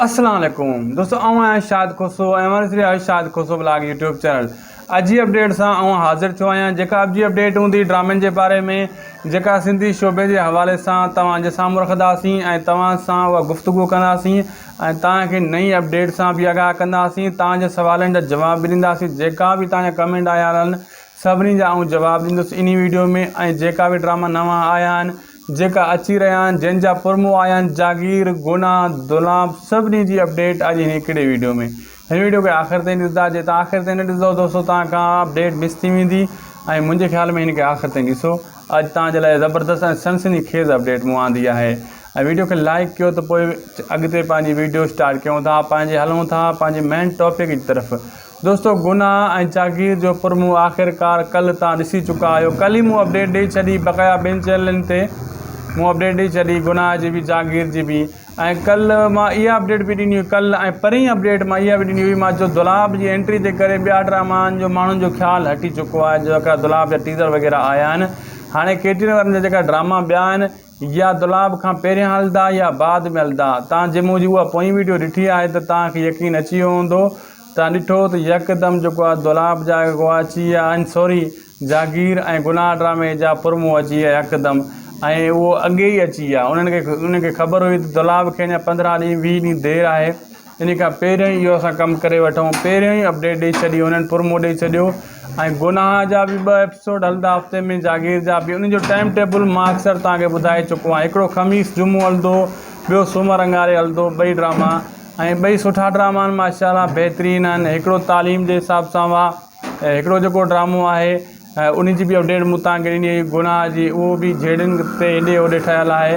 السلام عليڪم دوستو آئون آهيان شاهد کوسو ۽ اوهان ڏسي رهيا آهيو Shahid Khoso blog YouTube channel اڄ جي اپڊيٽ سان آئون حاضر ٿيو آهيان جيڪا اڄ جي اپڊيٽ هوندي ڊرامن جي باري ۾ جيڪا سنڌي شعبي جي حوالي سان توهان جي سامهون رکنداسين ۽ توهان سان اها گفتگو ڪنداسين ۽ توهان کي نئين اپڊيٽ سان به آگاهه ڪنداسين توهان جي سوالن جا جواب به ڏينداسين جيڪا به توهان جا ڪمينٽ آيا آهن سڀني جا آئون جواب ڏيندس انهي ويڊيو ۾ ۽ جيڪا به ڊراما نوان آيا آهن جيڪا اچي رهيا آهن جن جا پرمو آيا آهن جاگير، گناھ، دولاب سڀني جي اپڊيٽ اڄ هن هڪڙي ويڊيو ۾ هن ويڊيو کي آخر تائين ڏسندا جي تان آخر تائين نه ڏسندو دوستو تان کان اپڊيٽ مس ٿي ويندي ۽ منهنجي خيال ۾ هن کي آخر تائين ڏسو اڄ تان جي لاء زبردست ۽ سنسني خيز اپڊيٽ مون آندي آهي ۽ ويڊيو کي لائڪ ڪيو ته پوء اڳتي پنهنجي ويڊيو اسٽارٽ ڪيون ٿا پنهنجي هلون ٿا پنهنجي مين ٽاپڪ جي طرف دوستو گناهه ۽ جاگير جو پرمو آخرڪار ڪلهه تان ڏسي چڪا آهيو ڪلهه ئي مون اپڊيٽ ڏئي ڇڏي بقايا ٻين چينلن تي مون اپڊيٽ ڏئي ڇڏي گناهه جي به جاگير جي به ۽ ڪلهه مان اها اپڊيٽ به ڏني هئي ڪلهه ۽ پرين اپڊيٽ مان اها به ڏني هئي مان جو دولاب جي انٽري جي ڪري ٻيا ڊرامان جو ماڻهن جو خيال هٽي چڪو آهي جيڪا دولاب جا ٽيزر وغيره آيا آهن هاڻي ڪي ٽي وارن جا جيڪا ڊراما ٻيا آهن يا دولاب کان پهريان هلدا يا بعد ۾ هلدا. تان جي منهنجي اها پوئين ويڊيو ڏٺي آهي ته توهان کي يقين اچي ويو هوندو. توهان ڏٺو ته يڪدم جيڪو آهي دولاب جا اغوا اچي ويا آهن سوري جاگير ۽ گناهه ڊرامي جا پرمو اچي ويا يڪدم ۽ اهو اڳي ئي اچي ويا انهن کي انهن کي خبر هئي ته دولاب کي اڃا 15 ڏينهن 20 ڏينهن دير آهي. انهي کان پهريون ئي اهو اسان ڪم ڪري وٺون پهريون ئي اپڊيٽ ڏئي ڇڏي انهن پرمو ڏئي ڇڏيو ۽ گناهه جا به ٻه ايپيسوڊ هلندا هفتي ۾ جاگير جا به انهن جو ٽائيم ٽيبل مان اڪثر توهان کي ٻڌائي چڪو آهيان هڪڙو خميس جمعو هلندو ٻيو سومر اڱاري هلندو ٻئي ڊراما ۽ ٻئي سٺا ڊراما آهن ماشاء الله بهترين آهن هڪڙو تعليم جي حساب سان آهي هڪڙو جيڪو ڊرامو آهي ان جي به اپڊيٽ مون توهان کي ڏني هئي گناهه جي اهو به جهيڙن تي هيڏي هوڏي ٺهيل آهي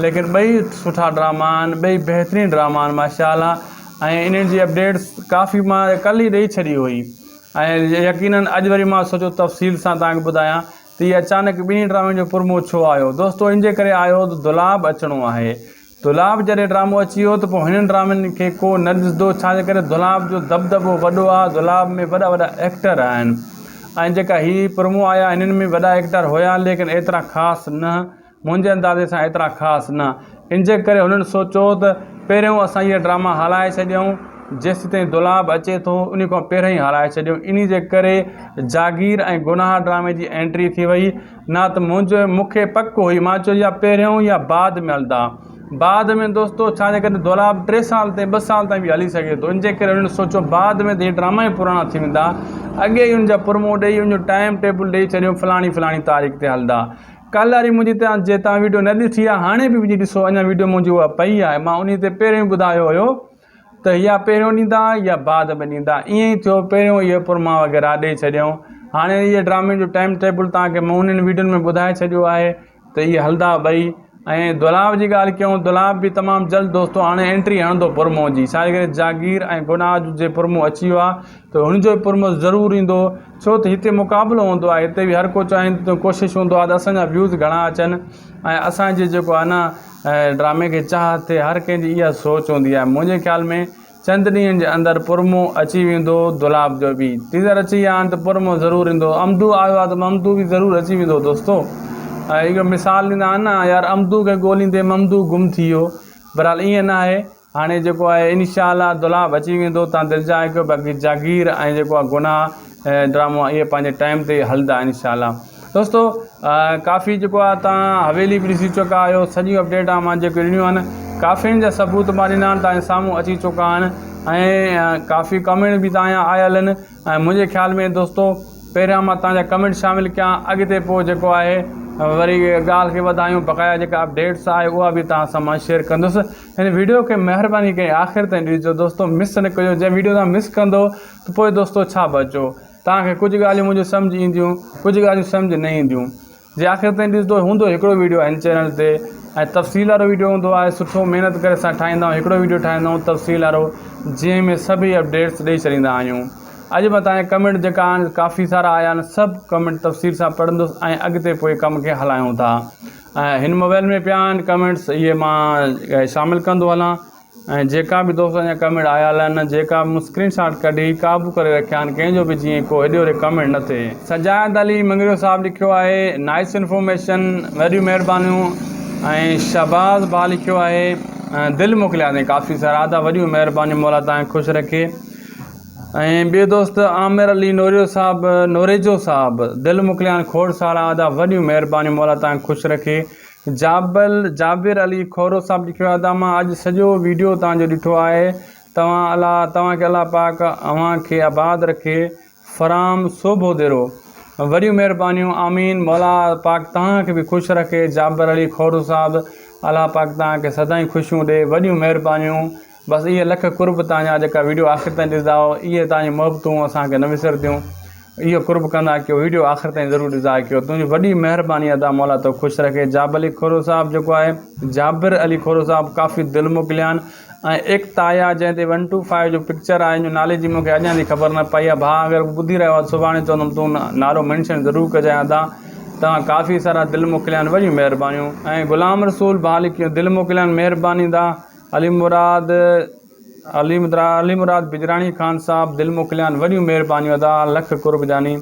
ليڪن ٻئي سٺا ڊراما آهن ٻئي بهترين ڊراما آهن ماشاء الله ۽ انهن جي اپڊيٽس ڪافي مان ڪلهه ئي ڏئي ڇڏي هئي ۽ يقينن اڄ وري مان سوچيو تفصيل سان توهان کي ٻڌايان ته هي اچانڪ ٻنهي ڊرامن جو پرمو ڇو آيو دوستو ان جي ڪري آيو ته دولاب اچڻو آهي دولاب جڏهن ڊرامو اچي ويو ته پوء هنن ڊرامن کي ڪو نه ڏسندو ڇا جي ڪري دولاب جو دٻدٻو وڏو آهي دولاب ۾ وڏا وڏا ايڪٽر آهن ۽ جيڪا هي پرومو آيا هنن ۾ وڏا ايڪٽر هيا ليڪن ايترا خاص نه منهنجي اندازي سان ايترا خاص نه ان جي ڪري هنن سوچيو ته پهريون اسان اهي ڊراما هلائي ڇڏيون جيسيتائين دولاب اچي ٿو ان کان پهريون ئي هلائي ڇڏيون انهي جي ڪري جاگير ۽ گناهه ڊرامي جي انٽري ٿي وئي نه ته منهنجو مون کي پڪ هئي مان چيو يا پهريون يا بعد ۾ هلندا بعد ۾ دوستو ڇا جي ڪري دولاب ٽي سال تائين ٻه سال تائين به هلي سگهي ٿو ان جي ڪري انهن سوچيو بعد ۾ ته هي ڊراما ئي پراڻا ٿي ويندا اڳي ئي ان جا پرمو ڏئي ان جو ٽائيم ٽيبل ڏئي ڇڏيو فلاڻي فلاڻي تاريخ تي هلندا ڪالهه واري منهنجي تان جي تان ويڊيو نه ڏٺي آهي هاڻي به وڃي ڏسو اڃا ويڊيو منهنجي اها پئي آهي مان انهي تي پهريون ٻڌايو هيو ته يا پهريون ڏيندا يا بعد ۾ ڏيندا ائين ئي ٿيو پهريون اهي پرما وغيره ڏئي ڇڏيائون هاڻي اهي ڊرامي جو ٽائيم ٽيبل توهان کي مون انهن ويڊيون ۾ ٻڌائي ڇڏيو آهي ته اهي هلندا ٻئي ۽ دولاب جي ڳالهه ڪيون دولاب به تمام جلد دوستو هاڻي انٽري هڻندو پرمو جي ڇا جي ڪري جاگير ۽ گناهه جي پرمو اچي ويو آهي ته هن جو پرمو ضرور ايندو ڇو ته هتي مقابلو هوندو آهي هتي به هر ڪو چاهي ڪوشش هوندو آهي ته اسان جا ويوز گهڻا اچن ۽ اسان جي جيڪو آهي نه ۽ ڊرامي کي چاهت ٿئي هر ڪنهن جي اها سوچ هوندي آهي منهنجي خيال ۾ چند ڏينهن جي اندر پرمو اچي ويندو دولاب جو به ٽيزر اچي ويا آهن ته پرمو ضرور ايندو امدو آيو آهي ته ممدو به ضرور اچي ويندو دوستو ۽ اهو مثال ڏيندا آهن نه يار امدو کي ڳوليندي ممدو گم ٿي ويو بهرحال ائين نه آهي هاڻي جيڪو آهي انشاء الله دولاب اچي ويندو تان دلجاء ڪيو باقي جاگير ۽ جيڪو آهي گناهه ڊرامو اهي پنهنجي ٽائيم تي هلندا انشاء الله دوستو ڪافي جيڪو آهي تان حويلي به ڏسي چڪا آهيو سڄيون اپڊيٽ مان جيڪي ڏنيون آهن ڪافين جا ثبوت مان ڏنا آهن تان سامهون اچي چڪا آهن ۽ ڪافي ڪمينٽ به تان جا آيل آهن ۽ منهنجي خيال ۾ دوستو پهريان مان توهان جا ڪمينٽ شامل ڪيان اڳتي پوء جيڪو آهي وري ڳالهه کي وڌايون بقايا جيڪا اپڊيٽس آهي اها به توهان سان مان شيئر ڪندس هن ويڊيو کي مهرباني ڪري آخر تائين ڏسجو دوستو مس نه ڪجو جنهن ويڊيو توهان مس ڪندو ته پوء دوستو ڇا بچو توهان کي ڪجهه ڳالهيون منهنجون سمجهه اينديون ڪجهه ڳالهيون سمجهه نه اينديون جي آخر تائين ڏسندو هوندو هڪڙو ويڊيو هن چينل تي ۽ تفصيل وارو ويڊيو هوندو آهي سٺو محنت ڪري اسان ٺاهيندا آهيون هڪڙو ويڊيو ٺاهيندا آهيون تفصيل وارو جنهن ۾ سڀئي اپڊيٽس ڏئي ڇڏيندا آهيون اڄ مان تانجا ڪمينٽ جيڪا آهن ڪافي سارا آيا آهن سڀ ڪمينٽ تفصيل سان پڙهندس ۽ اڳتي پوء ڪم کي هلايون ٿا ۽ هن موبائل ۾ پيا آهن ڪمينٽس اهي مان شامل ڪندو هلان ۽ جيڪا به دوستن جا ڪمينٽ آيل آهن جيڪا مون اسڪرين شاٽ ڪڍي قابو ڪري رکيا آهن ڪنهن جو به جيئن ڪو هيڏي هوڏي ڪمينٽ نه ٿئي. سجاد علي مڱريو صاحب لکيو آهي نائس انفارميشن وڏيون مهربانيون ۽ شهباز ڀاء لکيو آهي. دل موڪليا اٿئي ڪافي سارا ادا وڏيون مهربانيون مولا توهان کي خوش رکي ۽ ٻيو دوست عامر علي نوريو صاحب نوريجو صاحب دل موڪليا آهن کوڙ سارا ادا وڏيون مهربانيون مولا توهان کي خوش رکي جابل جابر علي کورو صاحب لکيو آهي ادا مان اڄ سڄو ويڊيو توهان جو ڏٺو آهي توهان الله توهان کي الله پاڪ اوهان کي آباد رکي فرام سوڀو ديرو. وڏيون مهربانيون آمين مولا پاڪ توهان کي به خوش رکي جابر علي کورو صاحب الله پاڪ توهان کي سدائين خوشيون ڏي وڏيون مهربانيون بس اهي لک قرب توهان جا جيڪا ويڊيو آخر تائين ڏسندا آهيو اهي توهان جون محبتون اسان کي نه وسرنديون اهو قرب ڪندا ڪيو ويڊيو آخر تائين ضرور ڏسندا ڪيو تنهنجي وڏي مهرباني ادا مولا تو خوش رکي جابر علي کورو صاحب جيڪو آهي جابر علي کورو صاحب ڪافي دل موڪليان ۽ ايڪ تايا جنهن تي ون ٽو فائيو جو پڪچر آهي ان جو نالي جي مونکي اڄان تائين خبر نه پئي آهي ڀاء اگر ٻڌي رهيو آهي سڀاڻي چوندم تون نالو مينشن ضرور ڪجانء ادا توهان ڪافي سارا دل موڪليا آهن وڏيون مهربانيون ۽ غلام رسول ڀاء لکيو دل موڪليا آهن مهرباني ادا علي مراد علي علي مراد بجراڻي خان صاحب دل موڪليا آهن وڏيون مهربانيون ادا لک قرب جاني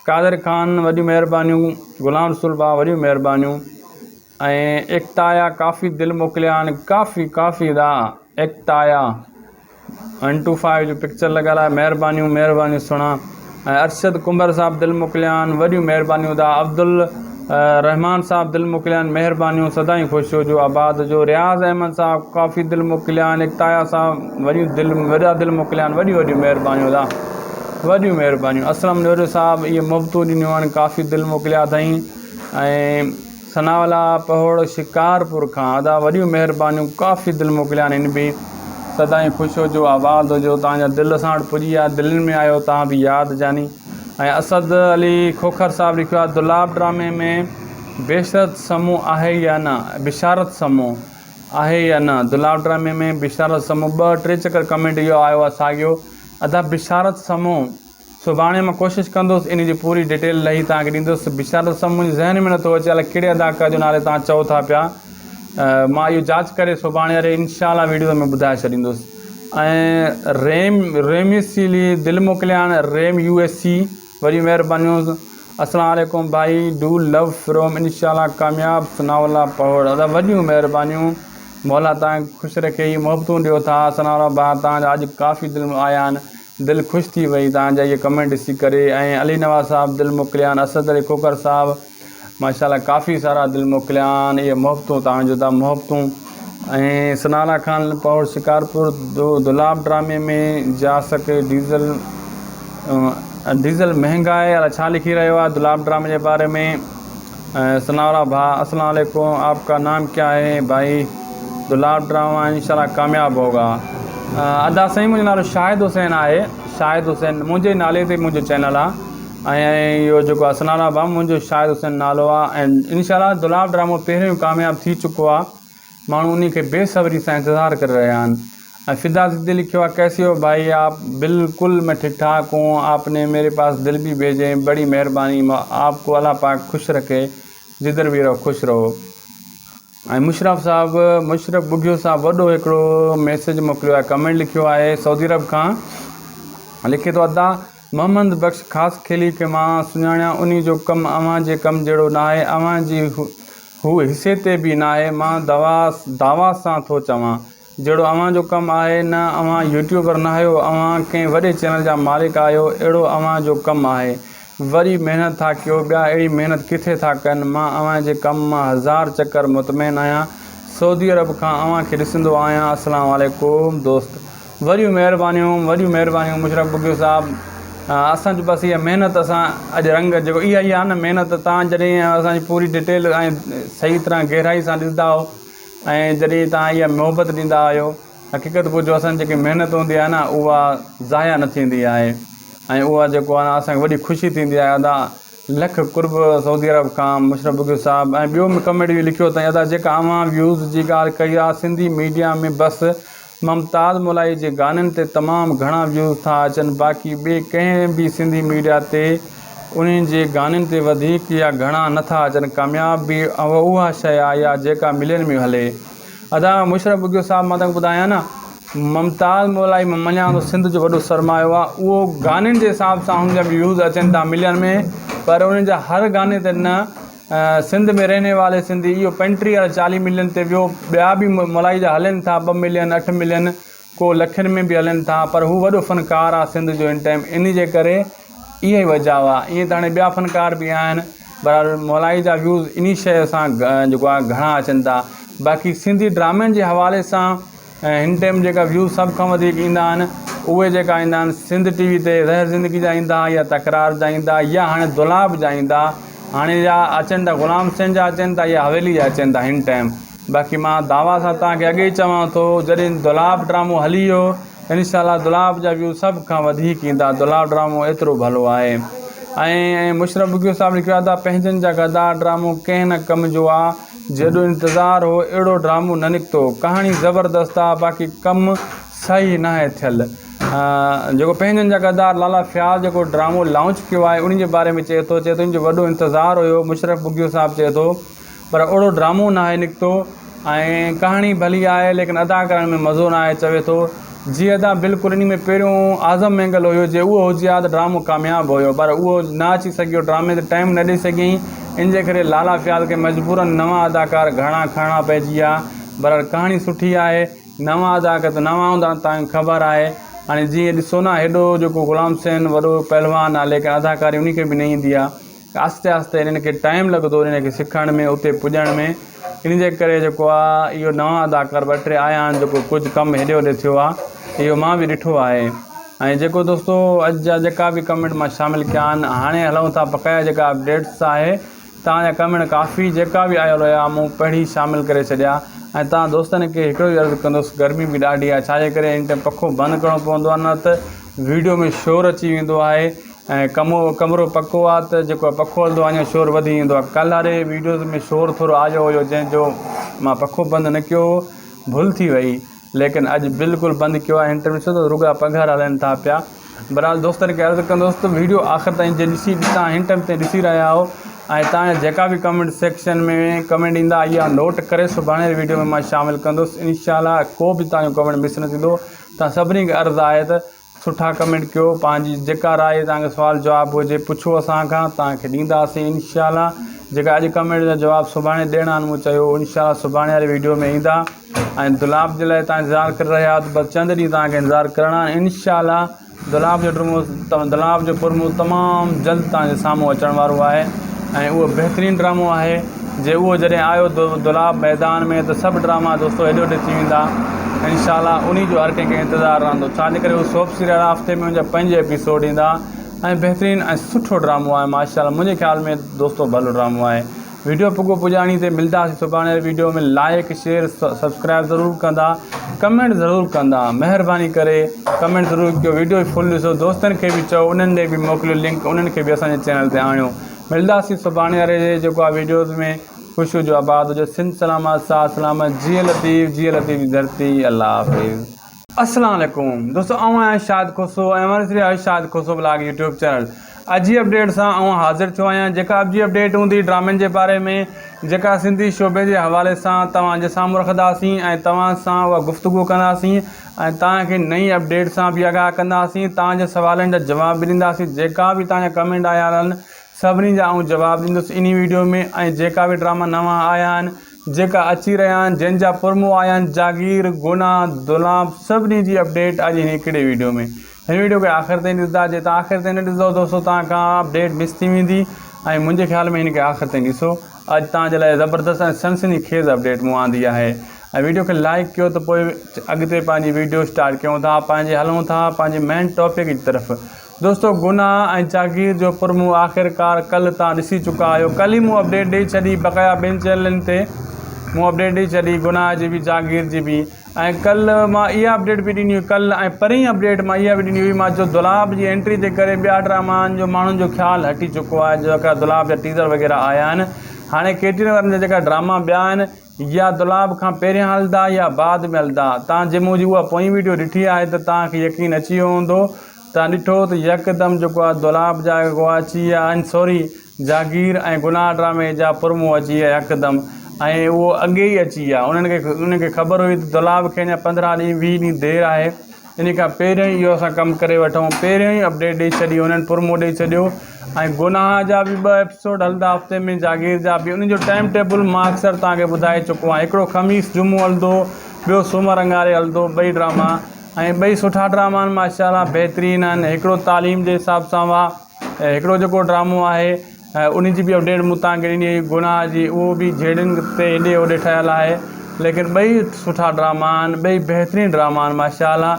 قادر خان وڏيون مهربانيون غلام رسول ڀاء وڏيون مهربانيون ۽ ايڪتايا ڪافي دل موڪليا آهن ڪافي ڪافي ادا ايڪتايا ون ٽو فائيو جو پڪچر لڳل آهي مهربانيون مهربانيون سهڻا ۽ ارشد ڪنڀر صاحب دل موڪليا آهن وڏيون مهربانيون ادا عبدالرحمان صاحب دل موڪليا آهن مهربانيون سدائين خوش هجو آباد هجو رياض احمد صاحب ڪافي دل موڪليا آهن ايڪتايا صاحب وڏيون دل وڏا دل موڪليا آهن وڏيون وڏيون مهربانيون ادا وڏيون مهربانيون اسلم نوري صاحب اهي محبتون ڏنيون آهن ڪافي دل موڪليا اٿائين ۽ ثناءالله پهوڙ شڪارپور کان ادا وڏيون مهربانيون ڪافي دل موڪليا آهن هن به سدائين خوش هجو آباد هجو توهان جا دل اسان وٽ پڄي ويا دلين ۾ آيو توهان به ياد جاني ۽ اسد علي کوکر صاحب لکيو آهي دولاب ڊرامي ۾ بيشرت سمون آهي يا نه بشارت سمون آهي يا نه دولاب ڊرامي ۾ بشارت سمون ٻه ٽي چڪر ڪمينٽ اهو آيو آهي ساڳيو ادا بشارت سمون سڀاڻي مان ڪوشش ڪندس انهي جي پوري ڊيٽيل لهي توهان کي ڏيندس بشارت صاحب منهنجي ذهن ۾ نٿو اچي الائي ڪهڙي اداڪار جو نالي توهان چئو ٿا پيا مان اهو جاچ ڪري سڀاڻي واري انشاء الله ويڊيو ۾ ٻڌائي ڇڏيندس ۽ ريم ريميسيلي دل موڪليان ريم يو ايس سي وڏي مهربانيون السلام عليڪم ڀائي do love from انشاء الله ڪامياب ثناء الله پهوڙ ادا وڏيون مهربانيون مولا توهان کي خوش رکي هي محبتون ڏيو ٿا ثناء الله ڀاء توهان جا اڄ ڪافي دل آيا آهن دل خوش ٿي وئي توهان جا اهي ڪمينٽ ڏسي ڪري ۽ علي نواز صاحب دل موڪليا آهن اسد علي کوکر صاحب ماشاءالله ڪافي سارا دل موڪليا آهن اهي محبتون توهان جو ته محبتون ۽ سنالا خان پهوڙ شڪارپور دولاب ڊرامي ۾ جا سڪي ڊيزل ڊيزل مهنگا آهي الاء ڇا لکي رهيو آهي دولاب ڊرامي جي باري ۾ ثناء ڀاء السلام عليڪم آپ ڪا نام ڪيا هي ڀائي دولاب ڊراما انشاء الله ڪامياب هوگا ادا سائين منهنجو نالو شاهد حسين آهي شاهد حسين منهنجي نالي تي منهنجو چينل آهي ۽ اهو جيڪو آهي ثناء ڀاء منهنجو شاهد حسين نالو آهي ۽ انشاء الله دولاب ڊرامو پهريون ڪامياب ٿي چڪو آهي ماڻهو انهي کي بي صبري سان انتظار ڪري رهيا آهن ۽ فدا زدي لکيو آهي ڪيسي هو ڀائي آپ بلڪل مين ٺيڪ ٺاڪ هون آپ ني ميري پاس دل بي ڀيجي بڙي مهرباني آپ ڪو الله پاڪ خوش رکي جدر بي رهو خوش رهو ۽ مشرف صاحب مشرف ٻگهيو صاحب وڏو هڪڙو ميسيج موڪليو آهي ڪمينٽ لکيو آهي سعودي عرب کان لکي ٿو ادا محمد بخش خاصخيلي کي مان سڃاڻيان انهي جو ڪم اوهان جي ڪم جهڙو ناهي اوهان جي هو حصي تي به ناهي مان دعويٰ سان ٿو چوان جهڙو اوهان جو ڪم آهي نه اوهان يوٽيوبر ناهيو اوهان ڪنهن وڏي چينل جا مالڪ آهيو اهڙو اوهان جو ڪم آهي وري محنت ٿا ڪيو ٻيا اهڙي محنت ڪٿي ٿا ڪن مان اوهان جي ڪم مان هزار چڪر مطمئن آهيان سعودي عرب کان اوهان کي ڏسندو آهيان السلام عليڪم دوست وڏيون مهربانيون وڏيون مهربانيون مشرف ٻگهيو صاحب اسان جو بس اها محنت اسان اڄ رنگ جيڪو اها ئي آهي نه محنت تان جڏهن اسان جي پوري ڊيٽيل ۽ صحيح طرح گهرائي سان ڏسندا آهيو ۽ جڏهن تان اها محبت ڏيندا آهيو حقيقت پڇو اسان جي جيڪي محنت هوندي آهي نه اها ضايع نه ٿيندي آهي ۽ اها جيڪو آهي اسان کي وڏي خوشي ٿيندي آهي ادا لک قرب سعودي عرب کان مشرف ٻگهيو صاحب ۽ ٻيو ڪمينٽ به لکيو اٿائين ادا جيڪا اوهان ويوز جي ڳالهه ڪئي آهي سنڌي ميڊيا ۾ بس ممتاز مولائي جي گانن تي تمام گهڻا ويوز ٿا اچن باقي ٻي ڪنهن به سنڌي ميڊيا تي انهن جي گانن تي وڌيڪ يا گهڻا نه ٿا اچن ڪامياب به اها شيء آهي يا جيڪا ملين ۾ هلي ادا مشرف ٻگهيو صاحب مان توهان کي ٻڌايان نه ممتاز مولائي مان مڃان ٿو سنڌ جو وڏو سرمايو آهي اهو گانن جي حساب سان هن جا ويوز اچن ٿا ملين ۾ پر انهن جا هر گاني تي نه سنڌ ۾ رهني والي سنڌي اهو 35 يا 40 ملين تي ويو ٻيا به مولائي جا هلن ٿا 2 ملين 8 ملين ڪو لکين ۾ به هلن ٿا پر هو وڏو فنڪار آ سنڌ جو هن ٽائيم انهي جي ڪري اها ئي وجه آ ائين ته هاڻي ٻيا فنڪار به آهن بهرحال مولائي جا ويوز انهي شيء سان جيڪو آ گهڻا اچن ٿا باقي سنڌي ڊرامن جي حوالي سان هن ٽائيم جيڪا ويوز سڀ کان وڌيڪ ايندا آهن اهي جيڪا ايندا آهن سنڌ ٽي وي تي زهر زندگي جا ايندا يا تڪرار جا ايندا يا هاڻي دولاب جا ايندا هاڻي يا اچن ٿا غلام حسين جا اچن ٿا يا حويلي جا اچن ٿا هن ٽائيم باقي مان دعويٰ سان توهان کي اڳي ئي چوان ٿو جڏهن دولاب ڊرامو هلي ويو انشاء الله دولاب جا ويو سڀ کان وڌيڪ ايندا دولاب ڊرامو ايترو ڀلو آهي ۽ مشرف بگيو صاحب لکيو آهي ته پنهنجن جا غدار ڊرامو ڪنهن نه ڪم جو آ جيڏو انتظار هو اهڙو ڊرامو نه نڪتو ڪهاڻي زبردست آ باقي ڪم صحيح ناهي ٿيل جيڪو پنهنجن جا غدار لالا فياض جيڪو ڊرامو لانچ ڪيو آهي ان جي باري ۾ چئي ٿو چئي ٿو ان جو وڏو انتظار هيو مشرف بگيو صاحب چئي ٿو پر اهڙو ڊرامو ناهي نڪتو ۽ ڪهاڻي ڀلي آهي ليڪن ادا ڪرڻ ۾ مزو ناهي چوي ٿو جي ادا بلڪل انهي ۾ پهريون اعظم مينگل هيو جي اهو هجي ها ته ڊرامو ڪامياب هيو پر اهو نه اچي سگهيو ڊرامي تي ٽائيم نه ڏئي سگهيائين ان جي ڪري لالا فياض کي مجبورن نوان اداڪار گهڻا کڻڻا پئجي ويا بهرحال ڪهاڻي سٺي آهي نوان اداڪار ته نوان هوندا آهن توهان کي خبر آهي هاڻي جيئن ڏسو نه هيڏو جيڪو غلام حسين وڏو پهلوان آهي ليڪن اداڪاري انهي کي به نه ايندي آهي آهستي آهستي انهن کي ٽائيم لڳندو انهن کي سکڻ ۾ اتي پڄڻ ۾ ان جي ڪري جيڪو آ اهو نوان اداڪار ٻه ٽي آيا آهن جيڪو ڪجهه ڪم هيڏي هوڏي ٿيو آ اهو مان به ڏٺو آهي ۽ جيڪو دوستو اڄ جا جيڪا به ڪمينٽ مان شامل ڪيا آهن هاڻي هلون ٿا بقايا جيڪا اپڊيٽس آهي توهان جا ڪمينٽ ڪافي جيڪا به آيل هيا مون پڙهي شامل ڪري ڇڏيا ۽ توهان دوستن کي هڪڙو ئي عرض ڪندس گرمي به ڏاڍي آهي ڇاجي ڪري ان ٽائيم پکو بند ڪرڻو پوندو آهي نه ته ويڊيو ۾ شور اچي ويندو آهي ۽ ڪمو ڪمرو پڪو آ ته جيڪو پکو هلندو آ اڃا شور وڌي ويندو آ ڪلهه واري ويڊيوز ۾ شور ٿورو آيو هيو جنهن جو مان پکو بند نه ڪيو هو ڀل ٿي وئي ليڪن اڄ بلڪل بند ڪيو آ انٽرويو ڏسو ته رڳا پگهر هلن ٿا پيا بھرحال دوستن کي عرض ڪندس ته ويڊيو آخر تائين جي ڏسي تان هن ٽائيم تائين ڏسي رهيا آهيو ۽ تان جا جيڪا به ڪمينٽ سيڪشن ۾ ڪمينٽ ايندا اها نوٽ ڪري سڀاڻي واري ويڊيو ۾ مان شامل ڪندس انشاء الله ڪو به تان جو ڪمينٽ مس نه ٿيندو تان سڀني کي عرض آهي ته سٺا ڪمينٽ ڪيو پنهنجي جيڪا راء توهان کي سوال جواب هجي پڇو اسان کان توهان کي ڏينداسين انشاء الله جيڪا اڄ ڪمينٽ جا جواب سڀاڻي ڏيڻا آهن مون چيو انشاء الله سڀاڻي واري ويڊيو ۾ ايندا ۽ دولاب جي لاء توهان انتظار ڪري رهيا آهيو بس چند ڏينهن توهان کي انتظار ڪرڻا آهن انشاء الله دولاب جو ڊرمو دولاب جو پرمو تمام جلد توهان جي سامهون اچڻ وارو آهي ۽ اهو بهترين ڊرامو آهي جي اهو جڏهن آيو دولاب ميدان ۾ ته سڀ ڊراما دوستو هيڏي هوڏي ٿي ويندا انشاء الله انهي جو هر ڪنهن کي انتظار رهندو ڇا جي ڪري هو سوپ سيريل آهي هفتي ۾ ان جا پنج ايپيسوڊ ايندا ۽ بهترين ۽ سٺو ڊرامو آهي ماشاء الله منهنجي خيال ۾ دوستو ڀلو ڊرامو آهي ويڊيو پڳو پڄاڻي تي ملداسين سڀاڻي واري ويڊيو ۾ لائڪ شيئر سبسڪرائب ضرور ڪندا ڪمينٽ ضرور ڪندا مهرباني ڪري ڪمينٽ ضرور ڪيو ويڊيو فل ڏسو دوستن کي به چئو انهن ڏي به موڪليو لنڪ انهن کي به اسان جي چينل تي آڻيو ملداسين سڀاڻي واري جيڪو آ ويڊيوز ۾ خوش هجو آباد هجو سنڌ سلامت ساٿ سلامت جيئي لطيف جيئي لطيف جي ڌرتي الله حافظ. السلام عليڪم دوستو آئون آهيان شاهد کوسو ۽ اوهان ڏسي رهيا آهيو Shahid Khoso blog YouTube channel اڄ جي اپڊيٽ سان آئون حاضر ٿيو آهيان جيڪا اڄ جي اپڊيٽ هوندي ڊرامن جي باري ۾ جيڪا سنڌي شعبي جي حوالي سان توهان جي سامهون رکنداسين ۽ توهان سان اها گفتگو ڪنداسين ۽ توهان کي نئين اپڊيٽ سان به آگاهه ڪنداسين توهان جي سوالن جا جواب به ڏينداسين جيڪا به توهان جا ڪمينٽ آيا آهن سڀني جا آئون جواب ڏيندس انهي ويڊيو ۾ ۽ جيڪا به ڊراما نوان آيا آهن جيڪا اچي رهيا آهن جن جا پرمو آيا آهن جاگير گناھ دولاب سڀني جي اپڊيٽ اڄ هن هڪڙي ويڊيو ۾ هن ويڊيو کي آخر تائين ڏسندا جي تان آخر تائين نه ڏسندو دوستو تان کان اپڊيٽ مس ٿي ويندي ۽ منهنجي خيال ۾ هن کي آخر تائين ڏسو اڄ تان جي لاء زبردست ۽ سنسني خيز اپڊيٽ مون آندي آهي ۽ ويڊيو کي لائڪ ڪيو ته پوء اڳتي پنهنجي ويڊيو اسٽارٽ ڪيون ٿا پنهنجي هلون ٿا پنهنجي مين ٽاپڪ جي طرف دوستو گناهه ۽ جاگير جو پرمو آخرڪار ڪلهه تان ڏسي چڪا آهيو ڪلهه ئي مون اپڊيٽ ڏئي ڇڏي بقايا ٻين چينلن تي مون اپڊيٽ ڏئي ڇڏي گناهه جي به جاگير جي به ۽ ڪلهه مان اها اپڊيٽ به ڏني هئي ڪلهه ۽ پرين اپڊيٽ مان اها به ڏني هئي مان چيو دولاب جي انٽري جي ڪري ٻيا ڊرامان جو ماڻهن جو خيال هٽي چڪو آهي جيڪا دولاب جا ٽيزر وغيره آيا آهن هاڻي ڪي ٽي وارن جا جيڪا ڊراما ٻيا آهن يا دولاب کان پهريان هلدا يا بعد ۾ هلدا تان جي منهنجي اها پوئين ويڊيو ڏٺي آهي ته توهان کي يقين اچي ويو هوندو توهان ڏٺو ته يڪدم جيڪو آهي دولاب جا جيڪو آهي اچي ويا آهن سوري جاگير ۽ گناهه ڊرامي جا پرمو اچي ويا يڪدم ۽ اهو اڳي ئي اچي ويا انهن کي انهن کي خبر هئي ته دولاب کي اڃا 15 ڏينهن 20 ڏينهن دير آهي ان کان پهريون ئي اهو اسان ڪم ڪري وٺون پهريون ئي اپڊيٽ ڏئي ڇڏي انهن پرومو ڏئي ڇڏيو ۽ گناهه جا به ٻه ايپيسوڊ هلندا هفتي ۾ جاگير جا به ان جو ٽائيم ٽيبل مان اڪثر توهان کي ٻڌائي چڪو آهيان هڪڙو خميس جمعو هلندو ٻيو سومر اڱاري هلندو ٻئي ڊراما ۽ ٻئي سٺا ڊراما آهن ماشاء الله بهترين آهن هڪڙو تعليم جي حساب سان آهي هڪڙو جيڪو ڊرامو آهي ان جي به اپڊيٽ مون توهان کي ڏني هئي گناهه جي اهو به جهيڙن تي هيڏي هوڏي ٺهيل آهي ليڪن ٻئي سٺا ڊراما آهن ٻئي بهترين ڊراما آهن ماشاء الله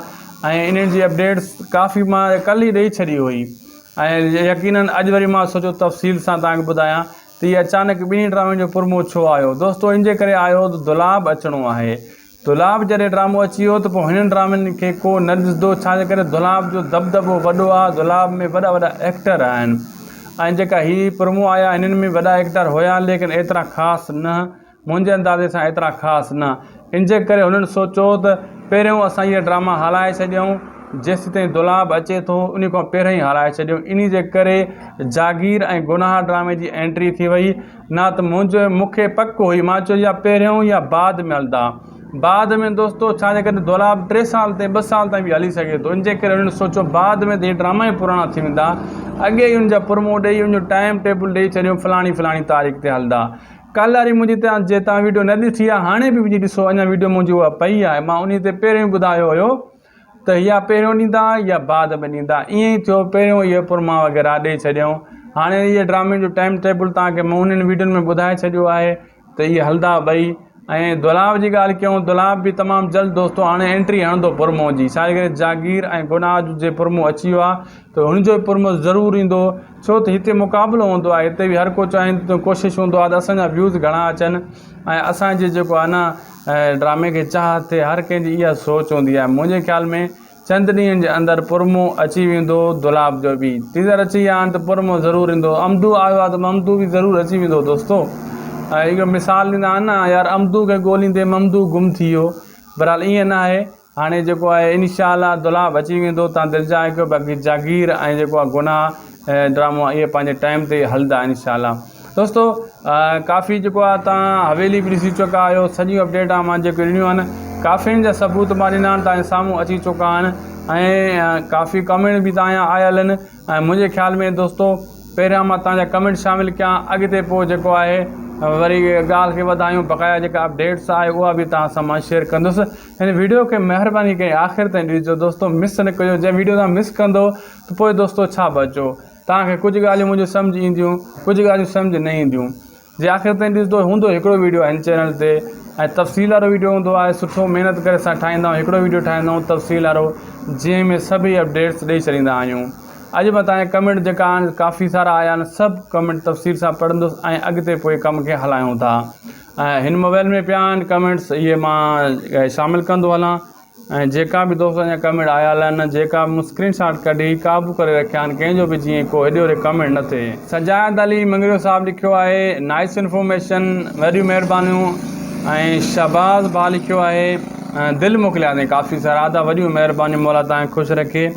۽ انهن جي اپڊيٽس ڪافي مان ڪلهه ئي ڏئي ڇڏي هئي ۽ يقينن اڄ وري مان سوچيو تفصيل سان توهان کي ٻڌايان ته هي اچانڪ ٻنهي ڊرامن جو پرمو ڇو آيو دوستو ان جي ڪري آيو ته دولاب اچڻو آهي دولاب جڏهن ڊرامو اچي ويو ته پوء هنن ڊرامن کي ڪو نه ڏسندو ڇا جي ڪري دولاب جو دٻدٻو وڏو آهي دولاب ۾ وڏا وڏا ايڪٽر آهن ۽ جيڪا هي پرومو آيا هنن ۾ وڏا ايڪٽر هيا ليڪن ايترا خاص نه منهنجي اندازي سان ايترا خاص نه ان جي ڪري هنن سوچيو ته پهريون اسان اهي ڊراما هلائي ڇڏيون جيسيتائين دولاب اچي ٿو ان کان پهريون ئي هلائي ڇڏيون ان جي ڪري جاگير ۽ گناهه ڊرامي جي انٽري ٿي وئي نه ته منهنجو مون کي پڪ هئي مان چيو يا پهريون يا بعد ۾ هلندا بعد ۾ دوستو ڇا جي ڪري دولاب ٽي سال تائين ٻه سال تائين به هلي سگهي ٿو ان جي ڪري هنن سوچيو بعد ۾ ته هي ڊراما ئي پراڻا ٿي ويندا اڳي ئي ان جا پرومو ڏئي ان جو ٽائيم ٽيبل ڏئي ڇڏيو فلاڻي فلاڻي تاريخ تي هلندا ڪالهه واري منهنجي تان جي تان ويڊيو نه ڏٺي آهي هاڻي به وڃي ڏسو اڃا ويڊيو منهنجي اها پئي آهي مان انهي تي پهريون ٻڌايو هيو ته يا پهريون ڏيندا يا بعد ۾ ڏيندا ائين ئي ٿيو پهريون اهي پرما وغيره ڏئي ڇڏيائون هاڻي اهي ڊرامي جو ٽائيم ٽيبل توهان کي مون انهن ويڊيون ۾ ٻڌائي ڇڏيو آهي ته اهي هلندا ٻئي ۽ دولاب جي ڳالهه ڪيون دولاب به تمام جلد دوستو هاڻي انٽري هڻندو پرمو جي ڇا جي ڪري جاگير ۽ گناهه جي پرمو اچي ويو آهي ته هن جو پرمو ضرور ايندو ڇو ته هتي مقابلو هوندو آهي هتي به هر ڪو چاهي ڪوشش هوندو آهي ته اسان جا ويوز گهڻا اچن ۽ اسان جي جيڪو آهي نه ۽ ڊرامي کي چاهه ٿئي هر ڪنهن جي اها سوچ هوندي آهي منهنجي خيال ۾ چند ڏينهن جي اندر پرمو اچي ويندو دولاب جو به ٽيزر اچي ويا آهن ته پرمو ضرور ايندو امدو آيو آهي ته ممدو به ضرور اچي ويندو دوستو ۽ اهو مثال ڏيندا آهن نه يار امدو کي ڳوليندي ممدو گم ٿي ويو بهرحال ائين نه آهي هاڻي جيڪو آهي انشاء الله دولاب اچي ويندو تان دلجاء ڪيو باقي جاگير ۽ جيڪو آهي گناهه ڊرامو اهي پنهنجي ٽائيم تي هلندا انشاء الله دوستو ڪافي جيڪو آهي تان حويلي به ڏسي چڪا آهيو سڄيون اپڊيٽ مان جيڪي ڏنيون آهن ڪافين جا ثبوت مان ڏنا آهن تان سامهون اچي چڪا آهن ۽ ڪافي ڪمينٽ به تان جا آيل آهن ۽ منهنجي خيال ۾ دوستو پهريان مان تان جا ڪمينٽ شامل ڪيان اڳتي پوء جيڪو آهي وري ڳالهه کي وڌايون بقايا جيڪا اپڊيٽس آهي اها به تان سان مان شيئر ڪندس هن ويڊيو کي مهرباني ڪري آخر تائين ڏسجو دوستو مس نه ڪجو جنهن ويڊيو تان مس ڪندو ته پوء دوستو ڇا بچو توهان کي ڪجهه ڳالهيون منهنجون سمجهه اينديون ڪجهه ڳالهيون سمجهه نه اينديون جي آخر تائين ڏسندو هوندو هڪڙو ويڊيو هن چينل تي ۽ تفصيل وارو ويڊيو هوندو آهي سٺو محنت ڪري اسان ٺاهيندا آهيون هڪڙو ويڊيو ٺاهيندا آهيون تفصيل وارو جنهن ۾ سڀئي اپڊيٽس ڏئي ڇڏيندا آهيون اڄ مان توهان جا ڪمينٽ جيڪا آهن ڪافي سارا آيا آهن سڀ ڪمينٽ تفصيل سان پڙهندس ۽ اڳتي پوء ڪم کي هلايون ٿا ۽ هن موبائل ۾ پيا آهن ڪمينٽس اهي مان شامل ڪندو هلان ۽ جيڪا به دوستن جا ڪمينٽ آيل آهن جيڪا مون اسڪرين شاٽ ڪڍي قابو ڪري رکيا آهن ڪنهن جو به جيئن ڪو هيڏي هوڏي ڪمينٽ نه ٿئي. سجاد علي مڱريو صاحب لکيو آهي نائس انفارميشن وڏيون مهربانيون ۽ شهباز ڀاء لکيو آهي دل موڪليا اٿئي ڪافي سارا ادا وڏيون مهربانيون مولا توهان کي خوش رکي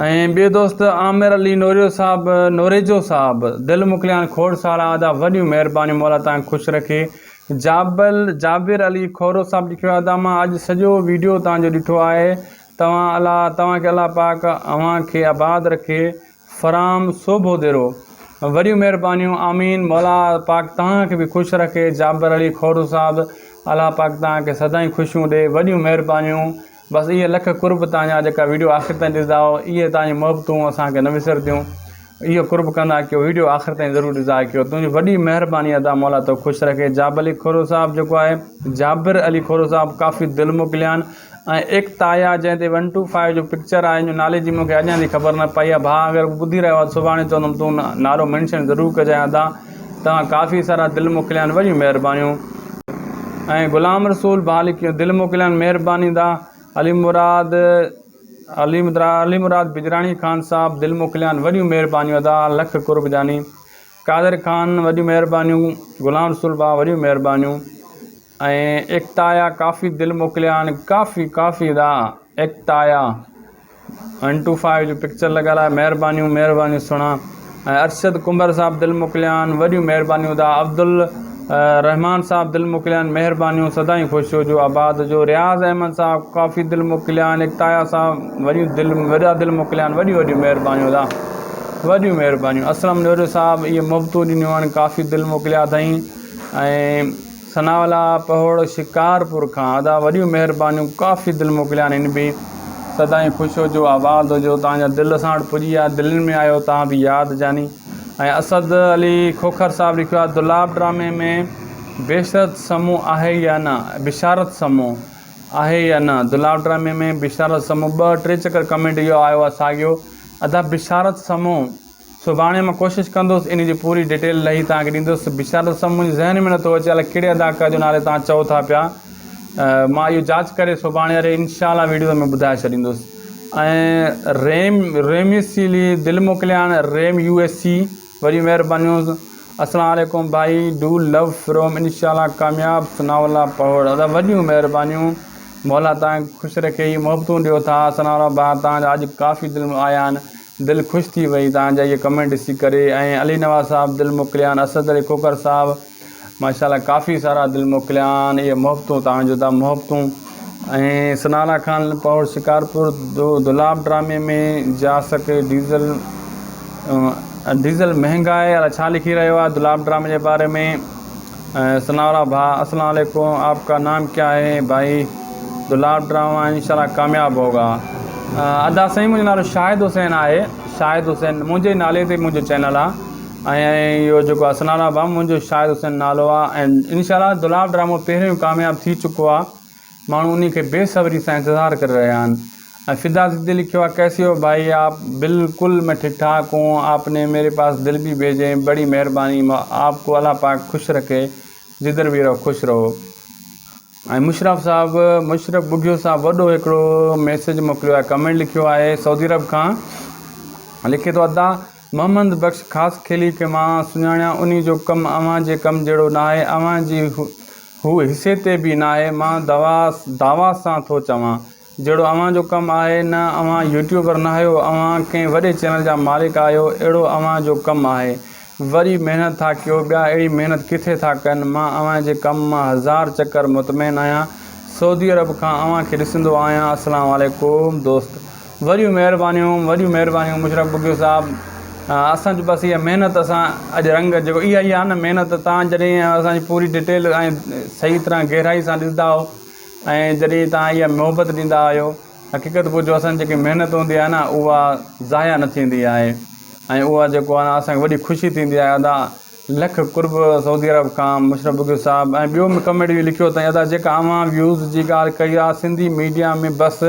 ۽ ٻيو دوست عامر علي نوريو صاحب نوريجو صاحب دل موڪليا آهن کوڙ سارا ادا وڏيون مهربانيون مولا توهان کي خوش رکي جابل جابر علي کورو صاحب لکيو آهي ادا مان اڄ سڄو ويڊيو توهان جو ڏٺو آهي توهان الله توهان کي الله پاڪ اوهان کي آباد رکي فرام سوڀو ديرو وڏيون مهربانيون آمين مولا پاڪ توهان کي به خوش رکي جابر علي کورو صاحب الله پاڪ توهان کي سدائين خوشيون ڏي وڏيون مهربانيون بس اهي لک قرب توهان جا جيڪا ويڊيو آخر تائين ڏسندا آهيو اهي توهان جون محبتون اسان کي نه وسرنديون اهو قرب ڪندا ڪيو ويڊيو آخر تائين ضرور ڏسندا ڪيو تنهنجي وڏي مهرباني ادا مولا تو خوش رکي جابر علي کورو صاحب جيڪو آهي جابر علي کورو صاحب ڪافي دل موڪليا آهن ۽ ايڪ تايا جنهن تي ون ٽو فائيو جو پڪچر آهي ان جو نالي جي مونکي اڃا تائين خبر نه پئي آهي ڀاء اگر ٻڌي رهيو آهي سڀاڻي چوندم تون نالو مينشن ضرور ڪجانء ادا توهان ڪافي سارا دل موڪليا آهن وڏيون مهربانيون ۽ غلام رسول ڀاء لکيو دل موڪليا آهن مهرباني دا علي مراد علي علي مراد بجراڻي خان صاحب دل موڪليا آهن وڏيون مهربانيون ادا لک قرب جاني قادر خان وڏيون مهربانيون غلام رسول ڀاء وڏيون مهربانيون ۽ ايڪتايا ڪافي دل موڪليا آهن ڪافي ڪافي ادا ايڪتايا ون ٽو فائيو جو پڪچر لڳل آهي مهربانيون مهربانيون سهڻا ۽ ارشد ڪنڀر صاحب دل موڪليا آهن وڏيون مهربانيون ادا عبدل رحمان صاحب دل موڪليا آهن مهربانيون سدائين خوش هجو آباد هجو رياض احمد صاحب ڪافي دل موڪليا آهن اڪتايا صاحب وڏيون دل وڏا دل موڪليا آهن وڏيون وڏيون مهربانيون ادا وڏيون مهربانيون اسلم ڏوريو صاحب اهي محبتون ڏنيون آهن ڪافي دل موڪليا اٿائين ۽ ثناء الله پهوڙ شڪارپور کان ادا وڏيون مهربانيون ڪافي دل موڪليا آهن هن به سدائين خوش هجو آباد هجو تان جا دل اسان وٽ پڄي ويا دلين ۾ آيو تان به ياد جاني ۽ اسد علي کوکر صاحب لکيو آهي دولاب ڊرامي ۾ بيشرت سمون آهي يا نه بشارت سمون آهي يا نه دولاب ڊرامي ۾ بشارت سمون ٻه ٽي چڪر ڪمينٽ اهو آيو آهي ساڳيو ادا بشارت سمون سڀاڻي مان ڪوشش ڪندس ان جي پوري ڊيٽيل لهي توهان کي ڏيندس بشارت سمون منهنجي ذهن ۾ نٿو اچي الائي ڪهڙي اداڪار جو نالي توهان چئو ٿا پيا مان اهو جاچ ڪري سڀاڻي واري انشاء الله ويڊيو ۾ ٻڌائي ڇڏيندس ۽ ريم ريميسيلي دل موڪليان ريم يو ايس سي وڏيون مهربانيون اسلام عليڪم ڀائي do love from انشاء الله ڪامياب ثناء الله پهوڙ ادا وڏيون مهربانيون مولا تان کي خوش رکي هي محبتون ڏيو ٿا ثناء الله ڀاء تان جا اڄ ڪافي دل آيا آهن دل خوش ٿي وئي تان جا اهي ڪمينٽ ڏسي ڪري ۽ علي نواز صاحب دل موڪليان اسد علي کوکر صاحب ماشاءالله ڪافي سارا دل موڪليا آهن اهي محبتون توهان جو ته محبتون ۽ سنالا خان پهوڙ شڪارپور دو دولاب ڊرامي ۾ جا سڪي ڊيزل ڊيزل مهنگا آهي الا ڇا لکي رهيو آهي دولاب ڊرامي جي باري ۾ سنالا ڀاء السلام عليڪم آپ کا نام کيا هي ڀائي دولاب ڊراما انشاء الله ڪامياب هوگا ادا سائين منهنجو نالو شاهد حسين آهي شاهد حسين منهنجي نالي تي منهنجو چينل آهي ۽ اهو جيڪو آ ثناء الله ڀاء منهنجو شاهد حسين نالو آ ۽ انشاء الله دولاب ڊرامو پهريون ڪامياب ٿي چڪو آ ماڻهو انهي کي بي صبري سان انتظار ڪري رهيا آهن ۽ فدا زدي لکيو آ ڪيسي هو ڀائي آپ بلڪل مين ٺيڪ ٺاڪ هون آپ ني ميري پاس دل بي ڀيجي بڙي مهرباني آپ ڪو الله پاڪ خوش رکي جدر بي رهو خوش رهو ۽ مشرف صاحب مشرف ٻگهيو صاحب وڏو هڪڙو ميسيج موڪليو آهي ڪمينٽ لکيو آهي سعودي عرب کان لکي ٿو ادا محمد بخش خاصخيلي کي مان سڃاڻيان انهي جو ڪم اوهان جي ڪم جهڙو ناهي اوهان جي هو حصي تي به ناهي مان دعويٰ سان ٿو چوان جهڙو اوهان جو ڪم آهي نه اوهان يوٽيوبر ناهيو اوهان ڪنهن وڏي چينل جا مالڪ آهيو اهڙو اوهان جو ڪم آهي وري محنت ٿا ڪيو ٻيا اهڙي محنت ڪٿي ٿا ڪن مان اوهان جي ڪم مان هزار چڪر مطمئن آهيان سعودي عرب کان اوهان کي ڏسندو آهيان اسلام عليڪم دوست. وڏيون مهربانيون وڏيون مهربانيون مشرف ٻگهيو صاحب اسان جو بس اها محنت اسان اڄ رنگ جيڪو اها ئي آهي نه محنت تان جڏهن اسان جي پوري ڊيٽيل ۽ صحيح طرح گهرائي سان ڏسندا آهيو ۽ جڏهن تان اها محبت ڏيندا آهيو حقيقت پوء اسان جي جيڪي محنت هوندي آهي نه اها ضايع نه ٿيندي آهي ۽ اها جيڪو آهي نه اسان کي وڏي خوشي ٿيندي آهي ادا لک قرب سعودي عرب کان مشرف ٻگهيو صاحب ۽ ٻيو ڪمينٽ به لکيو اٿائين ادا جيڪا اوهان ويوز جي ڳالهه ڪئي آهي سنڌي ميڊيا ۾ بس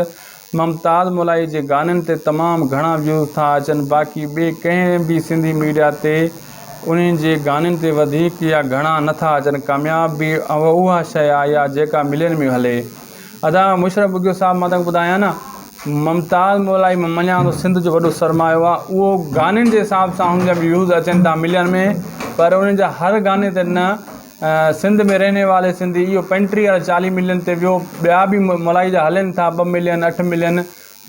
ممتاز مولائي جي گانن تي تمام گهڻا ويوز ٿا اچن باقي ٻي ڪنهن به سنڌي ميڊيا تي انهن جي گانن تي وڌيڪ يا گهڻا نه ٿا اچن ڪامياب به اها شئي آهي يا جيڪا ملين ۾ هلي ادا مشرف ٻگهيو صاحب مان توهان کي ٻڌايان نه ممتاز مولائي مان مڃان ٿو سنڌ جو وڏو سرمايو آهي اهو گانن جي حساب سان هن جا ويوز اچن ٿا ملين ۾ پر انهن جا هر گاني تي نه سنڌ ۾ رهني والي سنڌي اهو پنٽيهه يا چاليهه ملين تي ويو ٻيا به ملائي جا هلن ٿا ٻه ملين اٺ ملين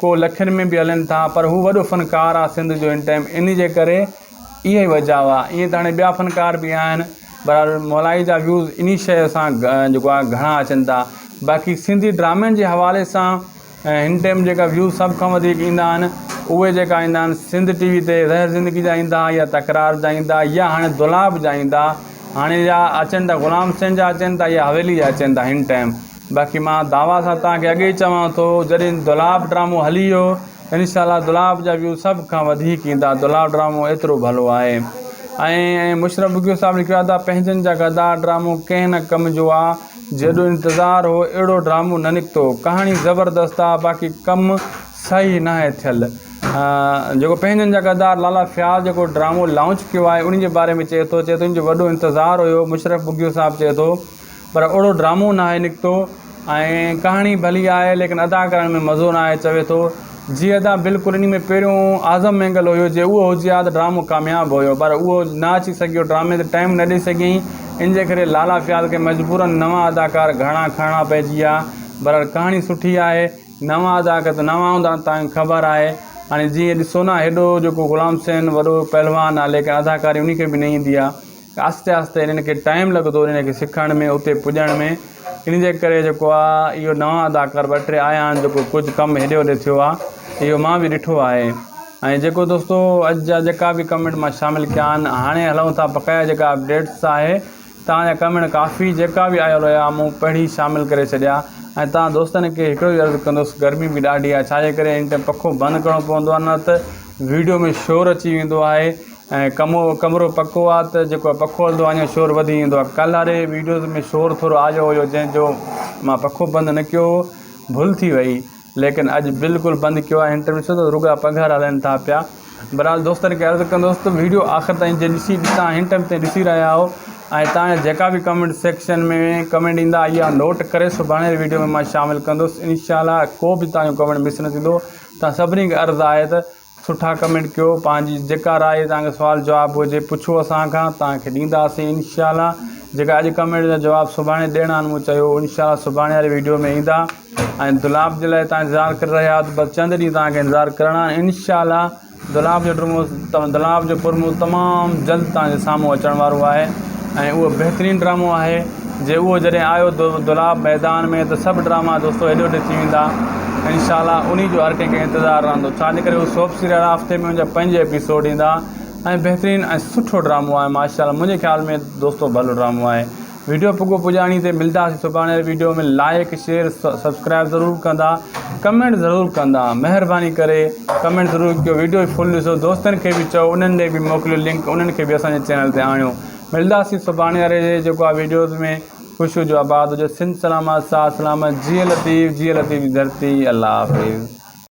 ڪو لکين ۾ به هلن ٿا پر هو وڏو فنڪار آ سنڌ جو هن ٽائيم انهي جي ڪري اها ئي وجه آ ائين ته هاڻي ٻيا فنڪار به آهن بهرحال مولائي جا ويوز انهي شيء سان جيڪو آ گهڻا اچن ٿا باقي سنڌي ڊرامن جي حوالي سان ۽ هن ٽائيم جيڪا ويوز سڀ کان وڌيڪ ايندا آهن اهي جيڪا ايندا آهن سنڌ ٽي وي تي زهر زندگي جا ايندا يا تڪرار جا ايندا يا هاڻي دولاب جا ايندا هاڻي يا اچن ٿا غلام حسين جا اچن ٿا يا حويلي جا اچن ٿا هن ٽائيم باقي مان دعويٰ سان توهان کي اڳي ئي چوان ٿو جڏهن دولاب ڊرامو هلي ويو انشاء الله دولاب جا ويوز سڀ کان وڌيڪ ايندا دولاب ڊرامو ايترو ڀلو آهي ۽ مشرف بگيو صاحب لکيو آهي ته پنهنجن جا غدار ڊرامو ڪنهن نه ڪم جو آ جيڏو انتظار هو اهڙو ڊرامو نه نڪتو. ڪهاڻي زبردست آ باقي ڪم صحيح ناهي ٿيل. جيڪو پنهنجن جا غدار لالا فياض جيڪو ڊرامو لانچ ڪيو آهي انهي جي باري ۾ چئي ٿو چئي ٿو ان جو وڏو انتظار هيو مشرف ٻگهيو صاحب چئي ٿو پر اهڙو ڊرامو ناهي نڪتو ۽ ڪهاڻي ڀلي آهي ليڪن ادا ڪرڻ ۾ مزو ناهي چوي ٿو جي ادا بلڪل انهي ۾ پهريون اعظم مينگل هيو جي اهو هجي ها ته ڊرامو ڪامياب هيو پر اهو نه اچي سگهيو ڊرامي تي ٽائيم نه ڏئي سگهيائين ان جي ڪري لالا فياض کي مجبورن نوان اداڪار گهڻا کڻڻا پئجي ويا بهرحال ڪهاڻي سٺي آهي نوان اداڪار ته نوان هوندا آهن توهان کي خبر آهي هاڻي جيئن ڏسو نه هيڏو جيڪو غلام حسين وڏو پهلوان آهي ليڪن اداڪاري انهي کي به نه ايندي آهي. آهستي آهستي انهن کي ٽائيم لڳندو انهن کي سکڻ ۾ اتي پڄڻ ۾ ان جي ڪري جيڪو آ اهو نوان اداڪار ٻه ٽي آيا آهن جيڪو ڪجهه ڪم هيڏي هوڏي ٿيو آ اهو مان به ڏٺو آهي ۽ جيڪو دوستو اڄ جا جيڪا به ڪمينٽ مان شامل ڪيا آهن هاڻي هلون ٿا بقايا جيڪا اپڊيٽس آهي توهان جا ڪمينٽ ڪافي جيڪا به آيل هيا مون پڙهي شامل ڪري ڇڏيا ۽ توهان دوستن کي هڪڙو ئي عرض ڪندس گرمي به ڏاڍي آهي ڇا جي ڪري ان ٽائيم پکو بند ڪرڻو پوندو آهي نه ته ويڊيو ۾ شور اچي ويندو آهي ۽ ڪمو ڪمرو پڪو آهي ته جيڪو پکو هلندو آهي اڃا شور وڌي ويندو آهي ڪلهه واري ويڊيوز ۾ شور ٿورو آيو هيو جنهن جو مان پکو بند نه ڪيو هو ڀل ٿي وئي ليڪن اڄ بلڪل بند ڪيو آهي هن ٽائيم ڏسو ته رڳا پگهر هلن ٿا پيا بھرحال دوستن کي عرض ڪندس ته ويڊيو آخر تائين جي ڏسي تان هن ٽائيم تائين ڏسي رهيا آهيو ۽ تان جا جيڪا به ڪمينٽ سيڪشن ۾ ڪمينٽ ايندا اها نوٽ ڪري سڀاڻي واري ويڊيو ۾ مان شامل ڪندس انشاء الله ڪو به تان جو ڪمينٽ مس نه ٿيندو تان سڀني کي عرض آهي ته سٺا ڪمينٽ ڪيو پنهنجي جيڪا راء تان کي سوال جواب هجي پڇو اسان کان تان کي ڏينداسين انشاء الله جيڪا اڄ ڪمينٽ جا جواب سڀاڻي ڏيڻا آهن مون چيو انشاء الله سڀاڻي واري ويڊيو ۾ ايندا ۽ دولاب جي لاء تان انتظار ڪري رهيا آهيو ته بس چند ڏينهن توهان کي انتظار ڪرڻا آهن انشاء الله دولاب جو ڊرمو دولاب جو پرمو تمام جلد توهان جي سامهون اچڻ وارو آهي ۽ اهو بهترين ڊرامو آهي جي اهو جڏهن آيو دولاب ميدان ۾ ته سڀ ڊراما دوستو هيڏي هوڏي ٿي ويندا انشاء الله انهي جو هر ڪنهن کي انتظار رهندو ڇا جي ڪري هو سوپ سيريل هفتي ۾ ان جا پنج ايپيسوڊ ايندا ۽ بهترين ۽ سٺو ڊرامو آهي ماشاء الله منهنجي خيال ۾ دوستو ڀلو ڊرامو آهي ويڊيو پڳو پڄاڻي تي ملداسين سڀاڻي واري ويڊيو ۾ لائڪ شيئر سبسڪرائب ضرور ڪندا ڪمينٽ ضرور ڪندا مهرباني ڪري ڪمينٽ ضرور ڪيو ويڊيو فل ڏسو دوستن کي به چئو انهن ڏي به موڪليو لنڪ انهن کي به اسان جي چينل تي آڻيو ملداسين سڀاڻي واري جيڪو آ ويڊيوز ۾ خوش هجو آباد هجو سنڌ سلامت ساٿ سلامت جيئي لطيف جيئي لطيف جي ڌرتي الله حافظ.